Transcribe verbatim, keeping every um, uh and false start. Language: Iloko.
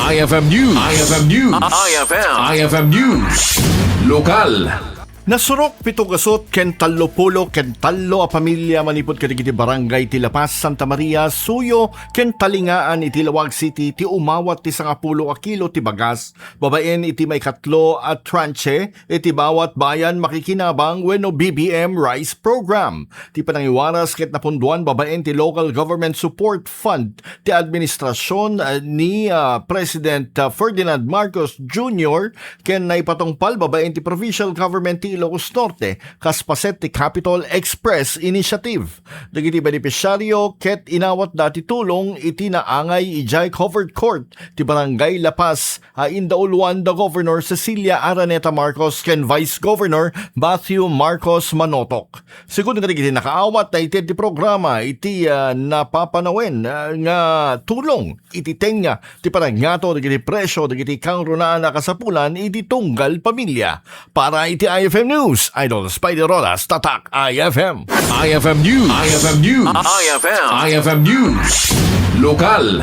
I F M News. I F M News. I F M. I F M News. Lokal. Nasurok pito gasut ken tallo pulo ken tallo a pamilia manipud kadagiti barangay ti La Paz, Santa Maria, Suyo, ken Talingaan iti Laoag City ti umawat ti sangapulo a kilo ti bagas babaen iti maikatlo a tranche iti bawat bayan makikinabang wenno B B M Rice Program. Ti panangiwaras ket napunduan babaen ti Local Government Support Fund ti administrasyon, ah, ni, ah, President, ah, Ferdinand Marcos Junior ken naipatungpal babaen ti Provincial Government ti Ilocos Norte kas paset ti Capitol Express Initiative. Dagiti benepisyaryo ket inawatda ti tulong iti naangay idiay covered court ti Barangay La Paz a indauluan da Governor Cecilia Araneta Marcos ken Vice Governor Matthew Marcos Manotok. Segun kadagiti nakaawat, naited ti programa iti, ah, napapanawen, ah, nga tulong iti tengnga ti panangngato dagiti presyo dagiti kangrunaan a kasapulan iti tunggal pamilia. Para iti I F M News, Idol Spidey Rodas, Tatak I F M. I F M News. I F M News. I F M. I F M News. Lokal.